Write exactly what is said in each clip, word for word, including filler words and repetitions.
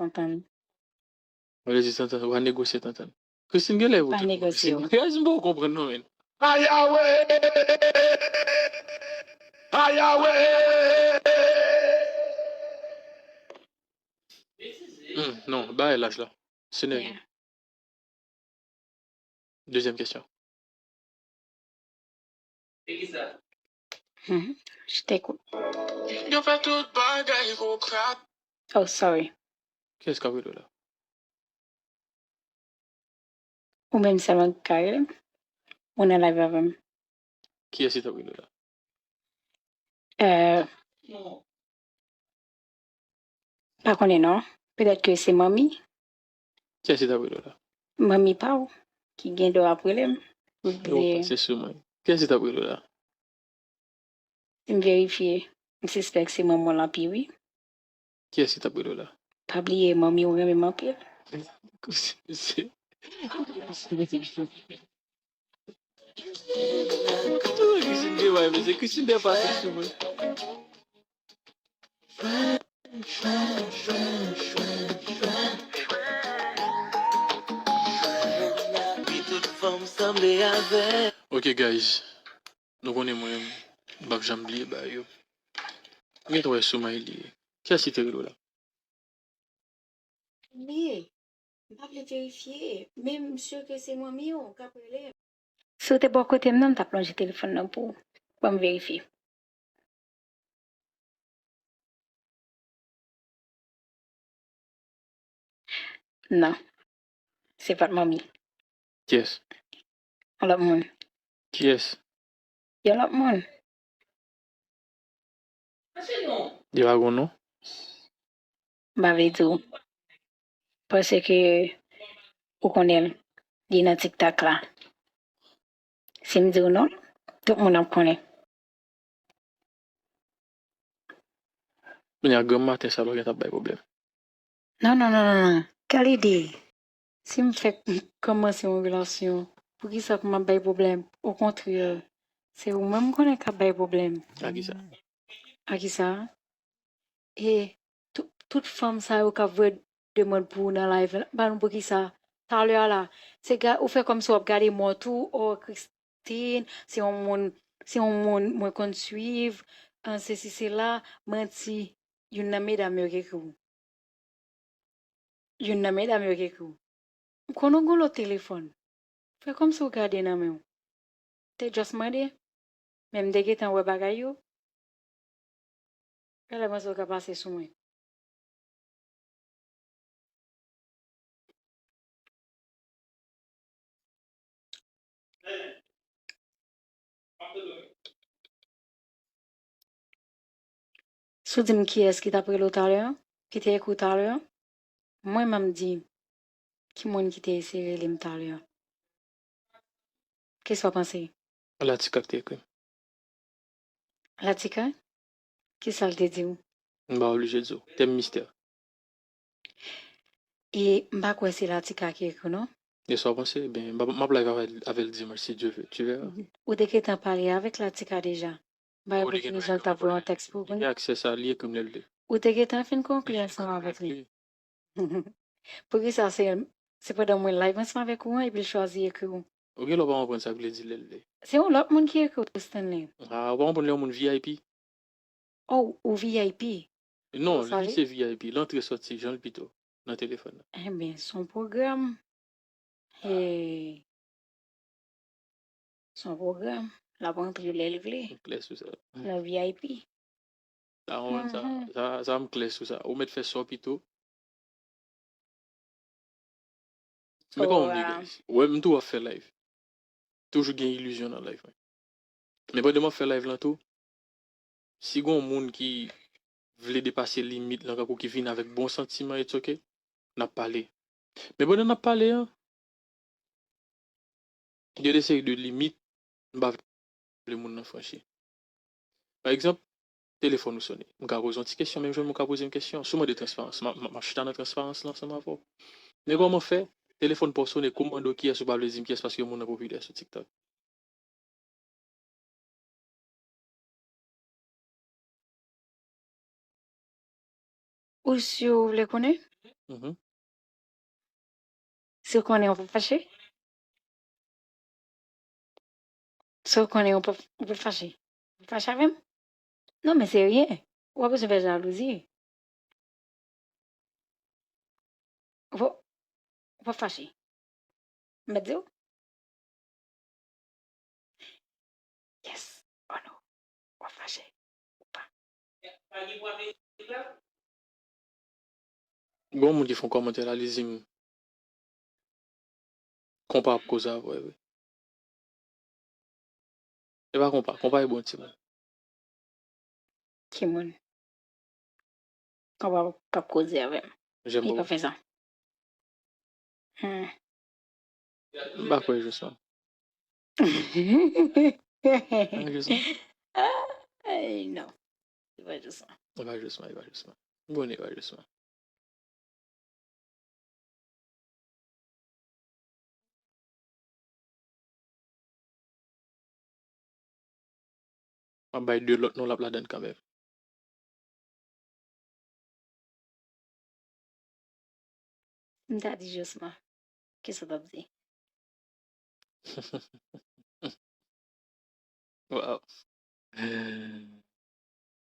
tantann. Ou vle di tantann, ou pa negosye tantann. Christine genlè vote pou Christine. Guys, m poko konprann non, men. Hmm, non, bay laj la. Senyè. Dezyèm kesyon. Mhm. Je t'écoute. Yo fè tout bagay pou krap. Oh, sorry. Kiyès k ap rele w la? Ou menm sèlman ki ka rele m? Ou nan live avè m? Kiyès ki t ap rele w la? Euh, pa konnen non. Petèt ke se manmi. Kiyès ki t ap rele w la? Manmi pa w ki gen dwa ap rele m. Ou vle. Yo pase sou mwen. Kiyès ki t ap rele w la? Si m verifye, m sispèk se manman w l ap ye wi. Kiyès ki t ap rele w la? Pa bliye manmi w renmen m anpil. Christine te bay, mesye, Christine te pase sou mwen. Ok guys, nou konnen mwen, m p ap janm bliye bagay yo. M gentan wè sou may li ye. Kiyès ki te rele w la? Bliye. M pa vle verifye, men m si ke se manmi w k ap rele. Si w te bò kote m nan, m t ap lonje telefòn nan pou w. Ban m verifye. Non. Se pa t manmi. Kiyès? Yon lòt moun. Kiyès? Yon lòt moun. Li pa gon non? M pa vle di w. Paske ou konnen l. Li nan TikTok la. Si m di w non, tout moun ap konnen. Kounye a granm maten sa pa gentan ap bay pwoblèm. Non, non, non, non, non. Kèl ide? Si m fèk kòmanse yon relasyon, poukisa pou m ap bay pwoblèm? Okontrè, se ou menm m konnen k ap bay pwoblèm. A kisa? A kisa? E tout, tout fanm sa yo k ap voye demann pou ou nan live la, ban nou poukisa? Talè a la, se ga-, ou fè kòmsi w ap gade mòt ou, o Christine, se yon moun, se yon moun mwen konn swiv, an sesi sela, manti, youn nan medam yo ki ekri w. Youn nan medam yo ki ekri w. M konn ou gon lòt telefòn. Fè kòmsi w gade nan men w. Te just mande, men m te gentan wè bagay yo. Genlè panse w ka pase sou mwen. Si w di m kiyès ki t ap rele w talè a, ki te ekri w talè a, mwen menm di ki moun ki te eseye rele m talè a. Kisa w panse? Latika ki te ekri m. Latika? Kisa l te di w? M pa oblije di w. Tèm mistè. E m pa kwè se Latika ki ekri w non. E sa w panse? Ebyen, m ap, m ap live avè l, avè l dimanch, si Dye vle. Tu verras. Ou te gentan pale avèk Latika deja. M pa wè pou ki rezon l t ap voye yon tèks pou ou. Li gen aksè sa, li ekri m lè l vle. Ou te gentan fin konkli ansanm avèk li. Poukisa se, se pandan mwen live ansanm avèk ou an epi l chwazi ekri w? Ou gen lè w pa konprann sa k vle di lè l vle. Se yon lòt moun ki ekri w tou, Stanley. A, ou pa konprann lè yon moun V I P? Oh, ou V I P? Non, li se V I P. L antre sòti, jan l pito nan telefòn nan. Ebyen, se yon pwogram. Hey. Se yon pwogram. L ap antre lè l vle. M klè sou sa. Nan V I P. Sa, sa, sa, sa, m klè sou sa. Ou mèt fè sa w pito. Men kòman m ye, guys? Ou wè, m toujou ap fè live. Toujou gen ilizyon nan live mwen. Men pandan m ap fè live lan tou, si gon moun ki vle depase limit lan, kankou ki vin avèk bon santiman, it's ok, n ap pale. Men pandan n ap pale an, gen de seri de limit m pa vle moun nan franchi. Pa egzanp, telefòn ou sonnen. M ka poze w yon ti kesyon, menm jan ou ka poze m kesyon. Si w mande transparans, m ap, m ap, m ap chita nan transparans lan ansanm avè w. Men kòman fè, telefòn pa w sonnen, kou m mande w kiyès, ou pa vle di m kiyès paske yon moun nan popilè sou TikTok. Ou si w vle konnen? Mhm. Si w konnen, w p ap fache? Si w konnen, w p ap, w p ap fache? W p ap fache avè m? Non, men serye. Ou pa bezwen fè jalouzi. Ou p ap, ou p ap fache. M mèt di w? Yes. Oh non. W ap fache. Ou pa. Gon moun ki fè yon kòmantè la, li di m, konpa ap koze avè w, wi. E pa konpa, konpa e bon timoun. Ki moun? Konpa p ap koze avè m. Li pa fè sa. Hmm. M pa kwè Josman. Josman? Ay, non. Li pa Josman. Li pa Josman, li pa Josman. M konnen li pa Josman. M ap bay de lòt non l ap ladann kanmenm. M ta di Josman. Kisa w t ap di? Waw.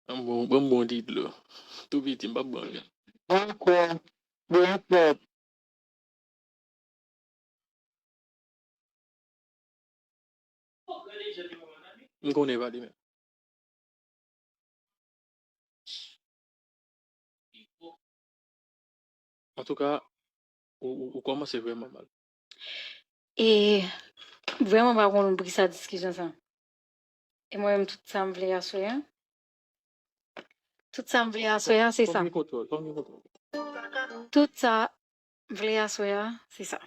Ban m bon, ban m bon ti dlo. Tou piti, m p ap ban l. Ankò. Bon, ankò. M konnen pa li menm. Antouka, ou, ou, ou kòmanse vrèman mal. E vrèman pa konn poukisa diskisyon sa. E mwen menm, tout sa m vle aswè a, tout sa m vle aswè a, se sa. Fò m gen kontwòl, fò m gen kontwòl. Tout sa m vle aswè a, se sa.